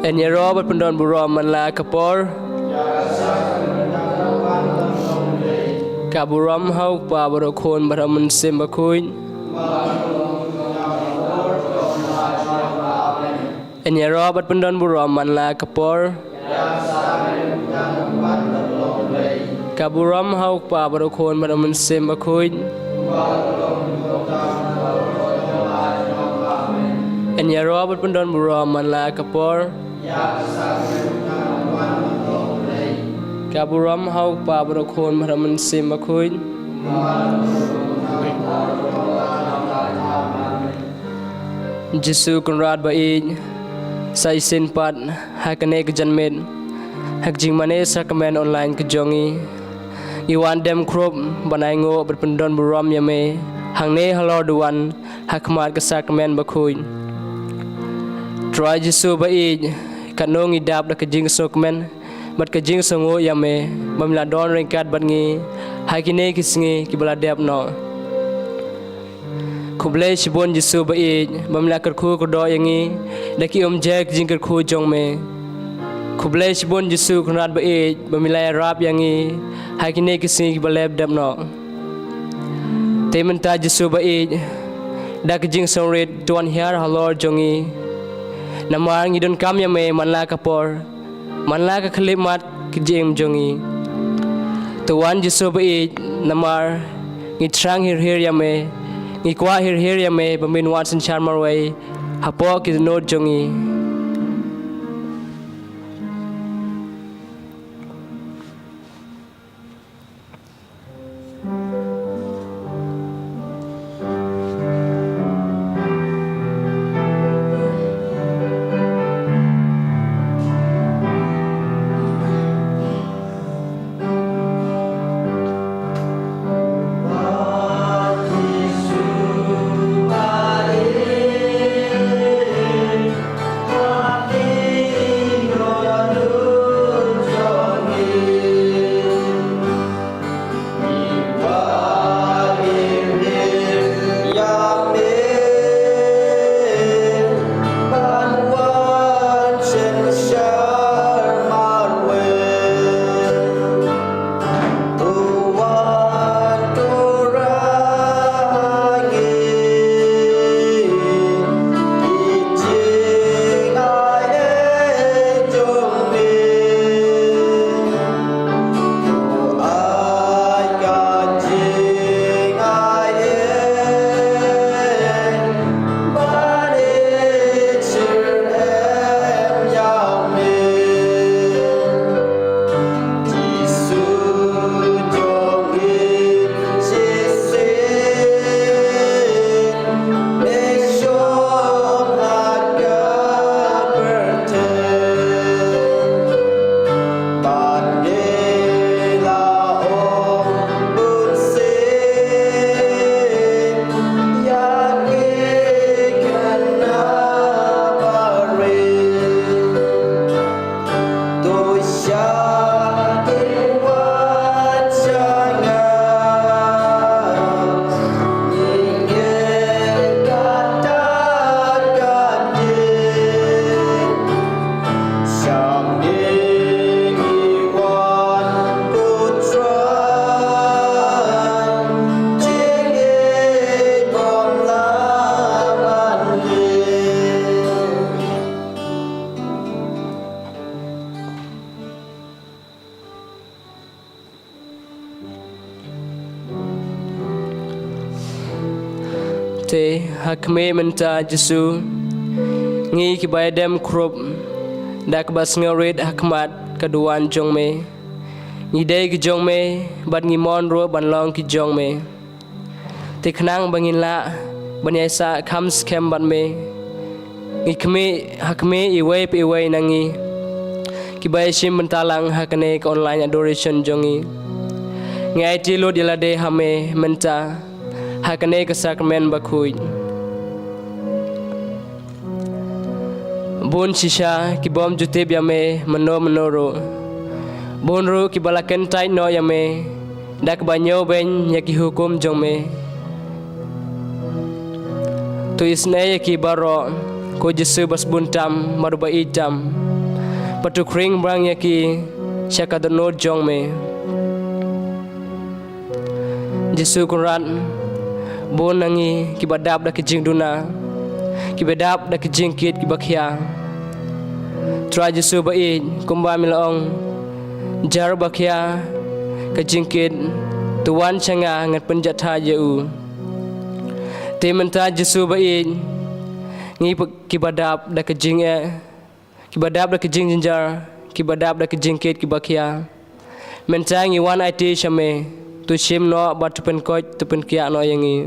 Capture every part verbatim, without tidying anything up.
Yn ïaroh bad pyndon burom man la ka por. Ka burom ha u Kpa bad u Khun bad ha u Mynsiem Bakhuid. Yn ïaroh bad pyndon burom man la ka por. Ka burom ha u Kpa bad u Khun bad ha u Mynsiem Bakhuid. Yn ïaroh bad pyndon burom man la ka por. Ka burom ha u Kpa bad u Khun bad ha u Mynsiem Bakhuid. Jisu Kynrad ba ïeit, sa shisien pat ha kane ka janmiet, ha ka jingmane sakramen online ka jong ngi, ngi wan dem khrup ban ainguh bad pyndon burom ïa me hangne halor duwan ha khmat ka sakramen bakhuid. Trai Jisu ba ïeit, katno ngi dap da ka jingsngewkmen bad ka jingsngew ïa me ba me la don ryngkat bad ngi ha kine ki sngi kiba la dep noh. Khublei shibun Jisu ba ïeit ba me la kyrkhu kyrdoh ïa ngi da ki umjer ki jingkyrkhu jong me. Khublei shibun Jisu Kynrad ba ïeit ba me la ïarap ïa ngi ha kine ki sngi kiba la dep noh. Te mynta Jisu ba ïeit, da ka jingsngewrit to wan hiar halor jong ngi. Namar ngi donkam ïa me man la ka por, man la ka khyllipmat ka jingim jong ngi. To wan Jisu ba ïeit, namar ngi thrang hir hir ïa me, ngi kwah hir hir ïa me ba men wan synshar marwei hapoh ki dohnud jong ngi. Te ha khmih mynta Jisu, ngi kiba ïadem khrup da kaba sngewrit ha khmat ka duwan jong me. Ngi dei ki jong me bad ngi mon ruh ban long ki jong me. Te khnang ba ngin lah ban ïaisah kham skhem bad me, ngi khmih ha khmih iwei pa iwei na ngi kiba ïashim bynta lang ha kane ka online adoration jong ngi. Ngi aiti lut ïa lade ha me mynta ha kane ka sakramen bakhuid. Bun shisha ki bym ju tip ïa me mynno mynno ruh. Bun ruh kiba la kyntait noh ïa me da kaba ñiewbeiñ ïa ki hukum jong me. To isynei ïa ki baroh, ko Jisu ba sbun tam bad uba ïeit tam. Bad to khring brang ïa ki sha ka dohnud jong me. Jisu Kynrad, bun na ngi kiba dap da ki jingduna, kiba dap da ki jingkit kiba khia. Trai Jisu ba ïeit, kumba me la ong, jar ba khia ka jingkit, to wan sha nga ngan pynjahthait ïa u. Te mynta Jisu ba ïeit, ngi pa-, kiba dap da ka jingeh, kiba dap da ka jingjynjar, kiba dap da ka jingkit kiba khia. Mynta ngi wan aiti sha me, to shim noh bad to pynkoit, to pynkhiah noh ïa ngi.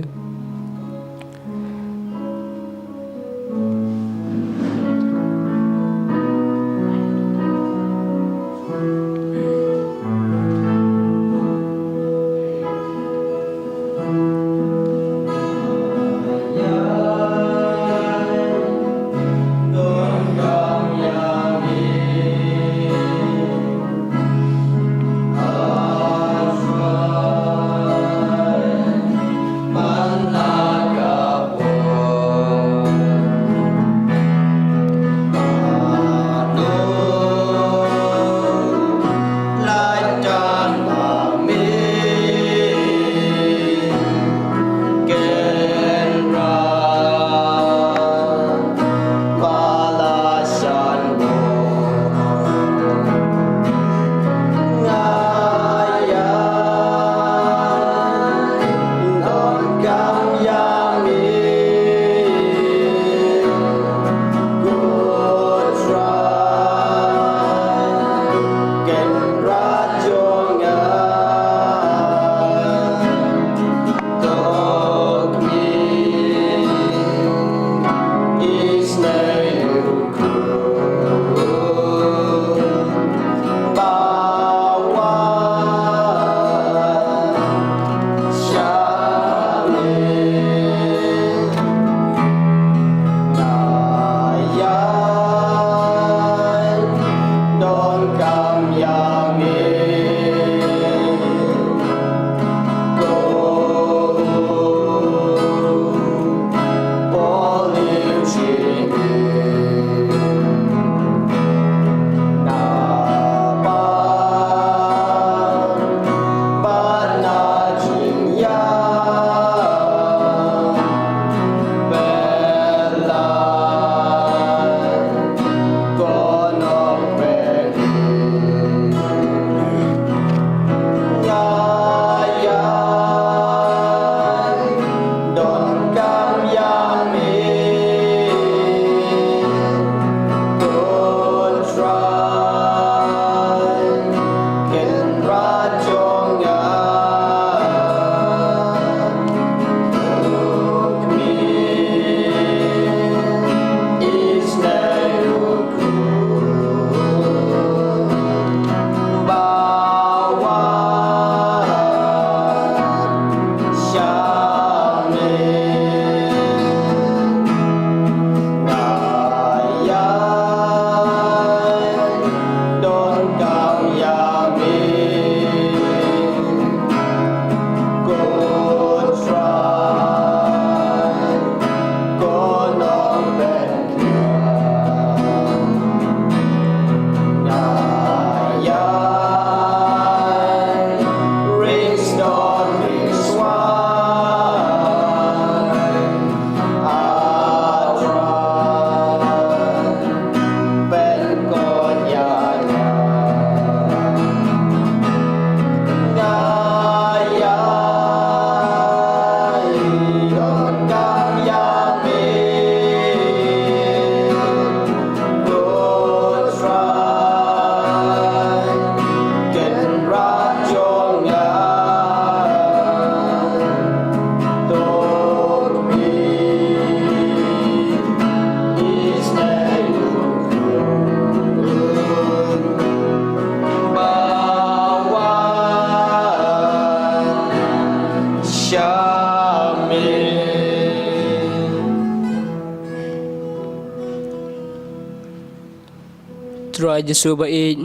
Trai Jisu ba ïeit,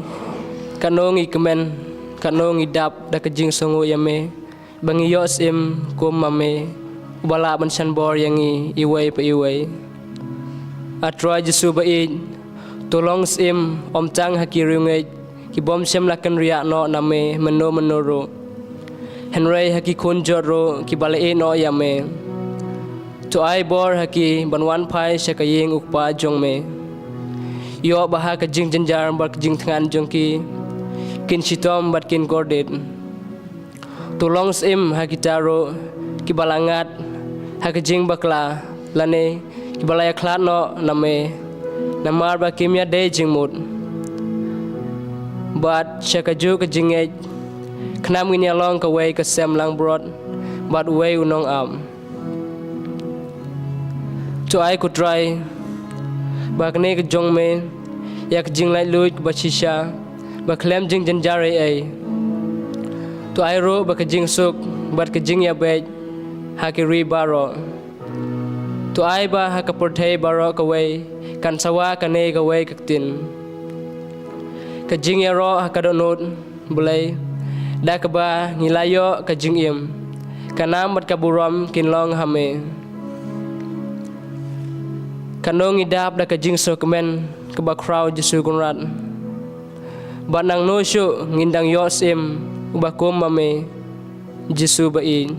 katno ngi kmen, katno ngi dap da ka jingsngew ïa me, ba ngi ïoh sim kum ma me, uba lah ban shan bor ïa ngi iwei pa iwei. A Trai Jisu ba ïeit, To long syiem, ym tang ha ki riewngeit, ki bym shym la kynriah noh na me mynno mynno ruh, hynrei ha ki khun jot ruh, kiba la ïehnoh ïa me. To ai bor ha ki ban wan phai sha ka ïing u Kpa jong me. Ïoh ba ha ka jingjynjar bad ka jingthngan jong ki, kin shitom bad kin kordit. To long syiem ha kita ruh kiba la ngat ha ka jingbakla, lane kiba la ïakhlad noh na me, namar ba kim ïadei jingmut. Bad sha kajuh ka jingngeit, khnang ngin ïalong kawei ka sem langbrot bad uwei u nongap. To ai, ko Trai, ba kane ka jong me ïa ka jinglaitluid ba shisha, ba khlem jingjynjar ei ei. To ai ruh ba ka jingsuk bad ka jingïabeit ha ki ri baroh. To ai ba ha ka pyrthei baroh kawei kan sawa kane kawei ka ktien, ka jingïaroh ha ka dohnud Blei, da kaba ngi la ïoh ka jingim, ka nam bad ka burom kin long ha me. Katno ngi dap da ka jingsngewkmen kaba khraw Jisu Kynrad. Bad nangno shuh ngin dang ïoh syiem uba kum ma me, Jisu ba ïeit.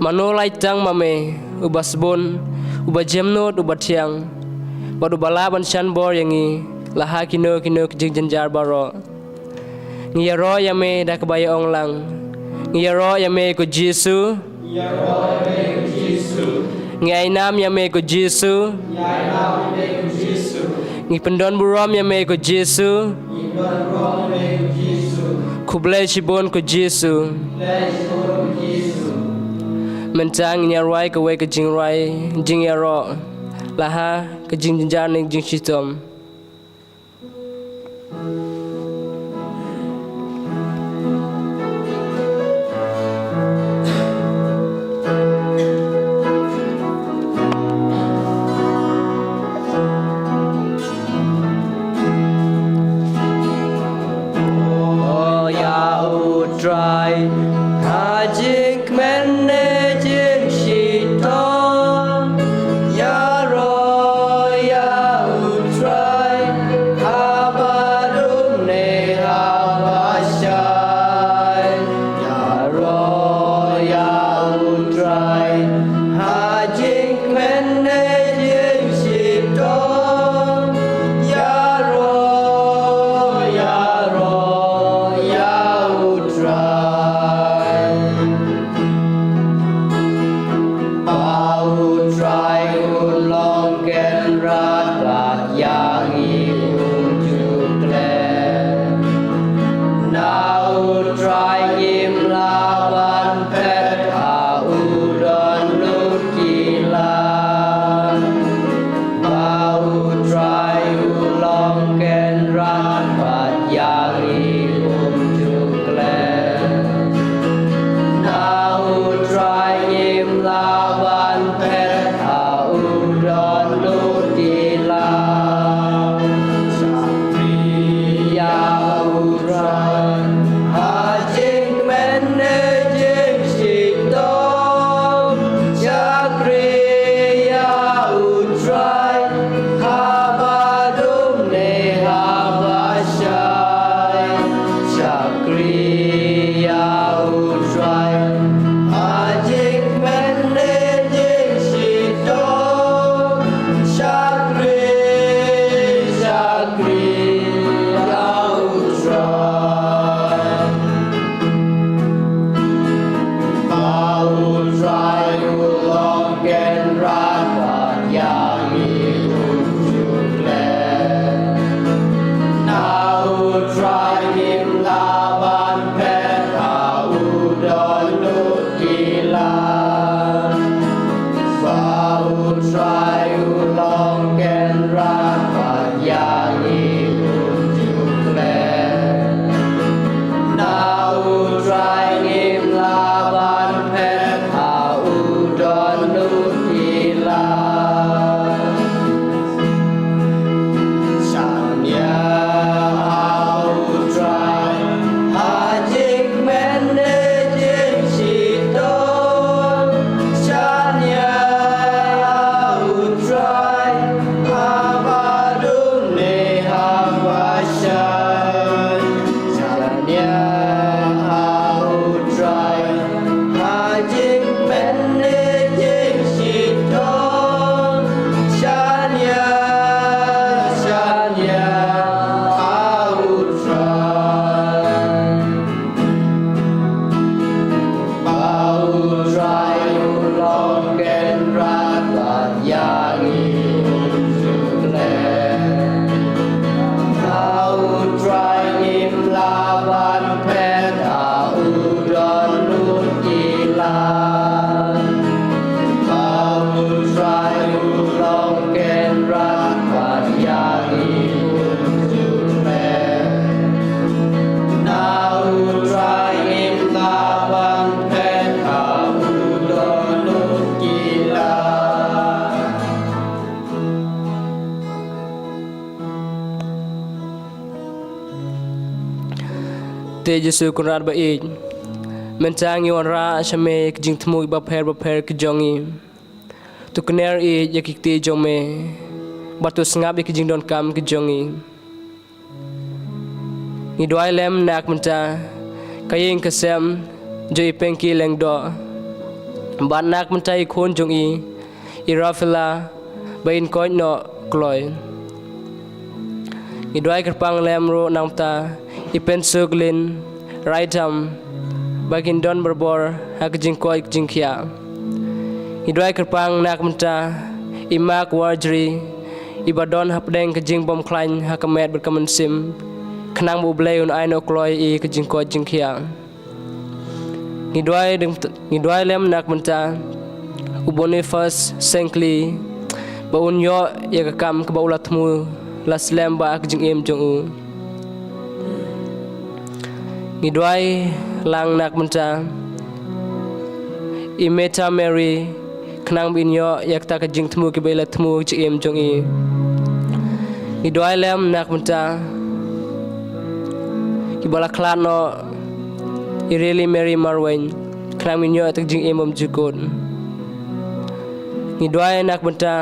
Mano lai tang ma me, uba sbun, uba jemnud, uba thiang, bad uba lah ban shan bor ïa ngi la ha kino kino ki jingjynjar baroh. Ngi ïaroh ïa me da kaba ïa ong lang. Ngi ïaroh ïa me ko Jisu. Ngi ai nam ïa me ko Jisu. Ngi pyndon burom ïa me ko Jisu. Khublei shibun ko Jisu. Mynta ngin ïa rwai kawei ka jingrwai jingïaroh la ha ka jingjynjar ne ka jingshitom. O ïa u Trai, ha jingkmen ne jingshitom, ïaroh ïa u Trai, ha ba dum Jisu Kynrad ba ïeit, mynta ngi wanrah sha me ïa ki jingthmu bapher bapher ki jong ngi. To kner ïeit ïa ki kti jong me, bad to sngap ïa ki jingdonkam ki jong ngi. Ngi duwai lem na ka bynta ka ïing ka sem jong i Pengki Lyngdoh, bad na ka bynta i khun jong i, i Rafaela, ba in koit noh kloi. Ngi duwai kyrpang lem ruh na ka bynta i Pensuklin Raitham, ba kin don barabor ha ka jingkoit jingkhiah. Ngi duwai kyrpang na ka bynta i Mark Warjri, i ba don hapdeng ka jingbymkhlaiñ ha ka met bad ka mynsiem, khnang ba U Blei un ai noh kloi ïa ka jingkoit jingkhiah. Ngi duwai deng-, ngi duwai lem na ka bynta u Boniface Sengkli, ba un ïoh ïa ka kam kaba u la thmu la slem bad ka jingim jong u. Ngi duwai lang na ka bynta i Meta Mary, khnang ba in ïoh ïa kata ka jingthmu kaba i la thmu ha ka jingim jong i. Ngi duwai lem na ka bynta kiba la khlad noh, i Really Mary Marwein, khnang ba in ïoh ïa kata ka jingim bymjukut. Ngi duwai na ka bynta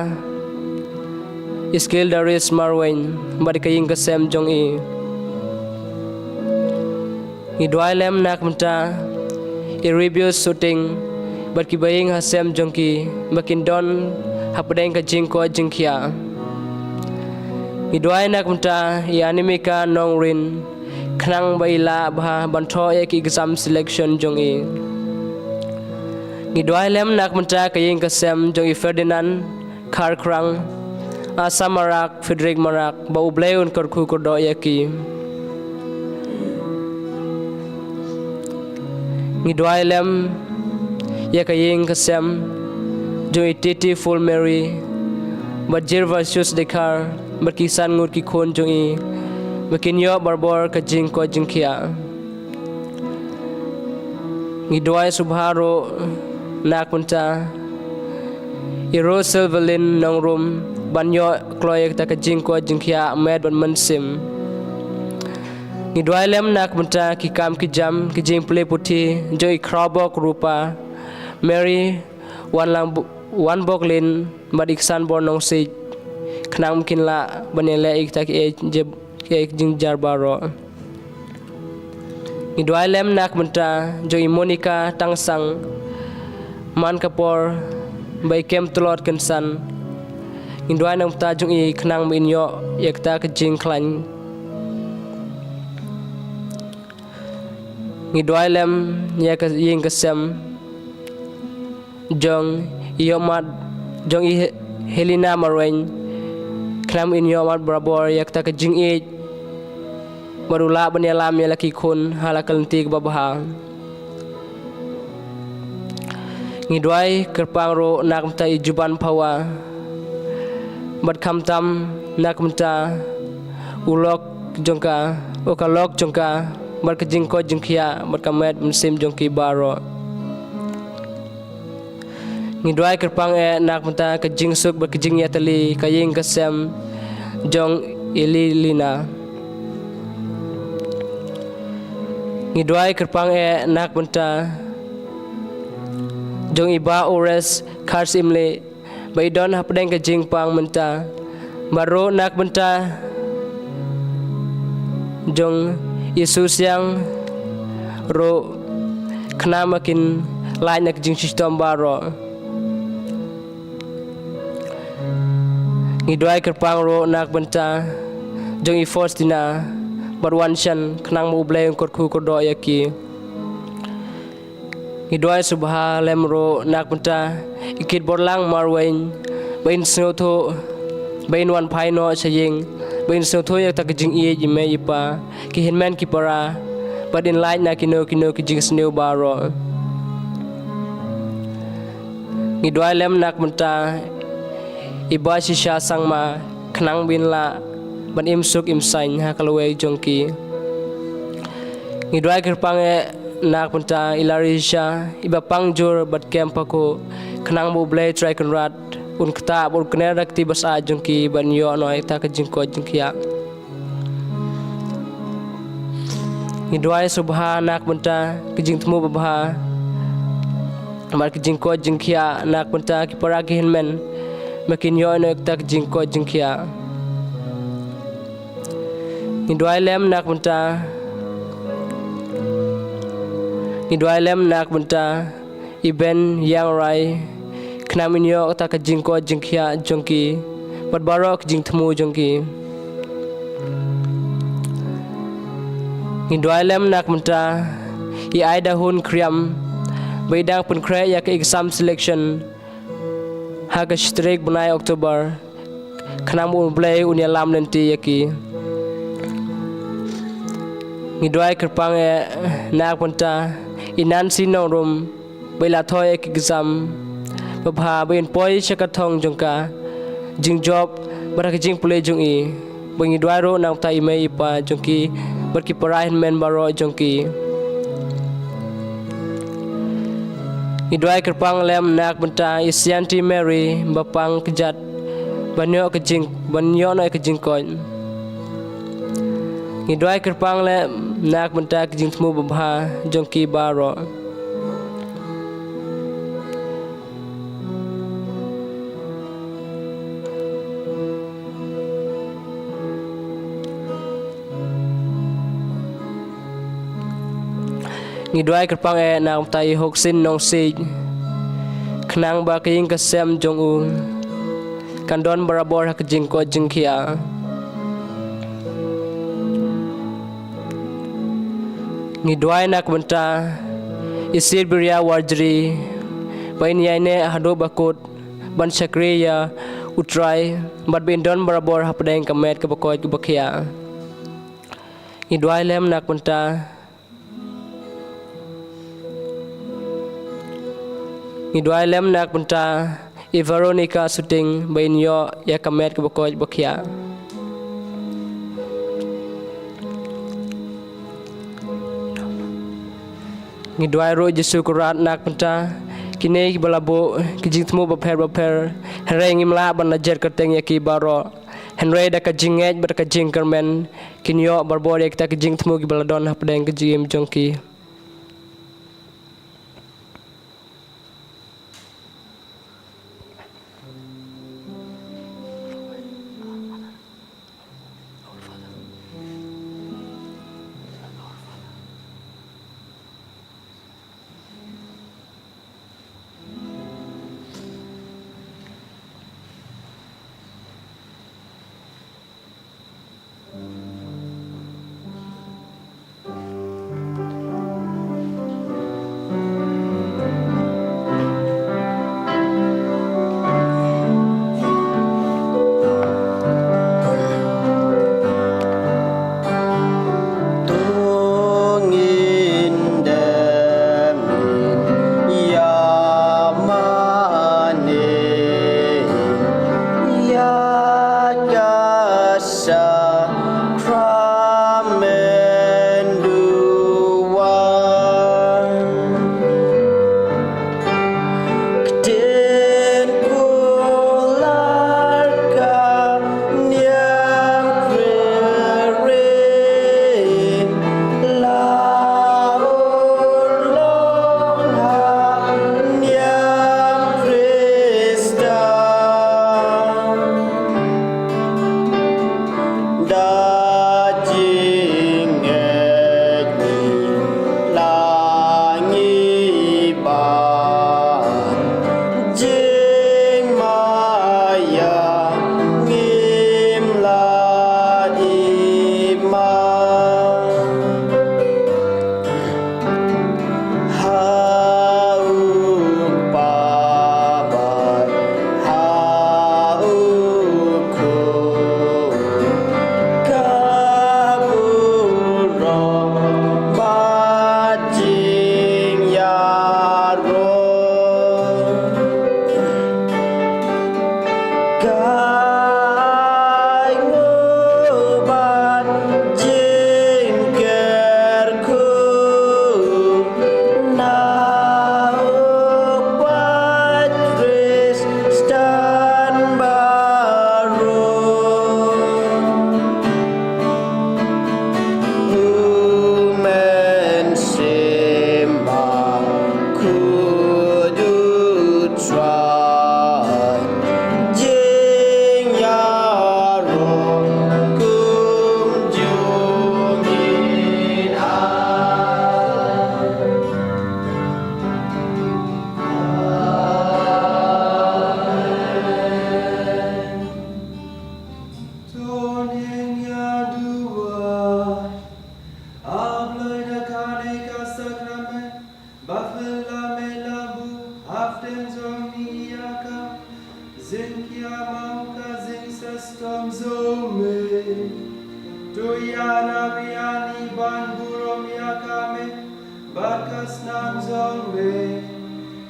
i Skildaris Marwein bad ka ïing ka sem jong i. Ngi duwai lem na ka bynta i Rebius Suting bad kiba ïing ha sem jong ki, ba kin don hapdeng ka jingkoit jingkhiah. Ngi duwai na ka bynta i Animika Nongrin, khnang ba i lah bha ban thoh ïa ki exam selection jong i. Ngi duwai lem na ka bynta ka ïing ka sem jong i Ferdinand Kharkrang, Asa Marak, Frederick Marak, ba U Blei un kyrkhu kyrdoh ïa ki. Ngi duwai lem ïa ka ïing ka sem jong i Titi Full Mary bad Gervasius Dkhar bad ki san ngut ki khun jong i, ba kin ïoh barabor ka jingkoit jingkhiah. Ngi duwai sngewbha ruh na ka bynta i Rose Silverlin Nongrum, ban ïoh kloi ïa kata ka jingkoit jingkhiah met bad mynsiem. Ngi duwai lem na ka bynta ki kam ki jam, ki jingpule puthi jong i Khrawbok Rupa, Mary Wanlang, Wanboklin bad i Ksanbor Nongsih, khnang ba kin lah ban ïaleh ïa kita ki ïeit, ki ïeit jingjar baroh. Ngi duwai lem na ka bynta jong i Monica Tangsang, Mankapor, ba i kem tlot kynsan. Ngi duwai na ka bynta jong i, khnang ba in ïoh ïa kata ka jingkhlaiñ. Ngi duwai lem ïa ka ïing ka sem jong i Ïohmad, jong i He-, Helena Marwein, khnang ba in ïohmad barabor ïa kata ka jingïeit, bad u lah ban ïalam ïa la ki khun ha la ka lynti kaba bha. Ngi duwai kyrpang ruh na ka bynta i Juban Phawa, bad khamtam na ka bynta u lok jong ka, u ka lok jong ka, bad ka jingkoit jingkhiah, bad ka met mynsiem jong ki baroh. Ngi duwai kyrpang eh na ka bynta ka jingsuk bad ka jingïatylli ka ïing ka sem jong i Lilina. Ngi duwai kyrpang eh na ka bynta jong i Bah Ores Kharsimli, ba i don hapdeng ka jingpang mynta. Bad ruh na ka bynta jong i Susiang ruh, khnang ba kin lait na ka jingshitom baroh. Ngi duwai kyrpang ruh na ka bynta jong i Faustina bad Wanshan, khnang ba U Blei un kyrkhu kyrdoh ïa ki. Ngi duwai sngewbha lem ruh na ka bynta i Kitborlang Marwein, ba in sngewthuh, ba in wan phai noh sha ïing, ba in sngewthuh ïa kata ka jingïeit i mei i pa, ki hynmen ki para, bad in lait na kino kino ki jingsniew baroh. Ngi duwai lem na ka bynta i Bah Shisha Sangma, khnang ba in lah ban im suk im saiñ ha ka lawei jong ki. Ngi duwai kyrpang eh na ka bynta i Larisha, i Bapang Jur bad Kem Paku, khnang ba U Blei Trai Kynrad un ktah bad un kner da ka kti ba sah jong ki, ban ïoh noh ïa kata ka jingkoit jingkhiah. Ngi duwai sngewbha na ka bynta ka jingthmu babha bad ka jingkoit jingkhiah na ka bynta ki para ki hynmen ba kin ïoh ïa kata ka jingkoit jingkhiah. Ngi duwai lem na ka bynta, ngi duwai lem na ka bynta i Ben Ïang Rai, khnang ban ïoh kata ka jingkoit jingkhiah jong ki bad baroh ka jingthmu jong ki. Ngi duwai lem na ka bynta i Aida Hun Khriam ba i dang pynkhreh ïa ka exam selection ha ka shi tarik bnai October, khnang ba U Blei un ïalam lynti ïa ki. Ngi duwai kyrpang eh na ka bynta i Nancy Nongrum ba i la thoh ïa ka exam babha ba in poi sha ka thong jong ka jingjop bad ha ka jingpule jong i. Ba ngi duwai ruh na ka bynta i mei i pa jong ki bad ki para hynmen baroh jong ki. Ngi duwai kyrpang lem na ka bynta i Sianti Mary ba pang kjat ban ïoh ka jing, ban ïoh noh ka jingkoit. Ngi duwai kyrpang lem na ka bynta ka jingthmu babha jong ki baroh. Ngi duwai kyrpang eh na ka bynta i Hoksin Nongsiej, khnang ba ka ïing ka sem jong u kan don barabor ha ka jingkoit jingkhiah. Ngi duwai na ka bynta i Sir Biria Warjri ba in ïaineh haduh ba kut ban shakri ïa U Trai bad ba in don barabor hapdeng ka met kaba koit kaba khiah. Ngi duwai lem na ka bynta, ngi duwai lem na ka bynta i Veronica Suting ba in ïoh ïa ka met kaba koit ba khiah. Ngi duwai ruh Jisu Khrist na ka bynta kine kiba la buh ki jingthmu bapher bapher, hynrei ngim lah ban la jer kyrteng ïa ki baroh. Hynrei da ka jingngeit bad ka jingkyrmen kin ïoh barabor ïa kita ki jingthmu kiba la don hapdeng ka jingim jong ki.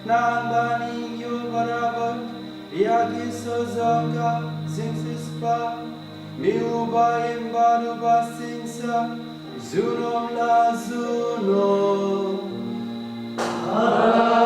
Nang ba ngi ïoh barabor ïa ki soh jong ka jingsispah, me uba im bad uba synshar junom la junom. Amen.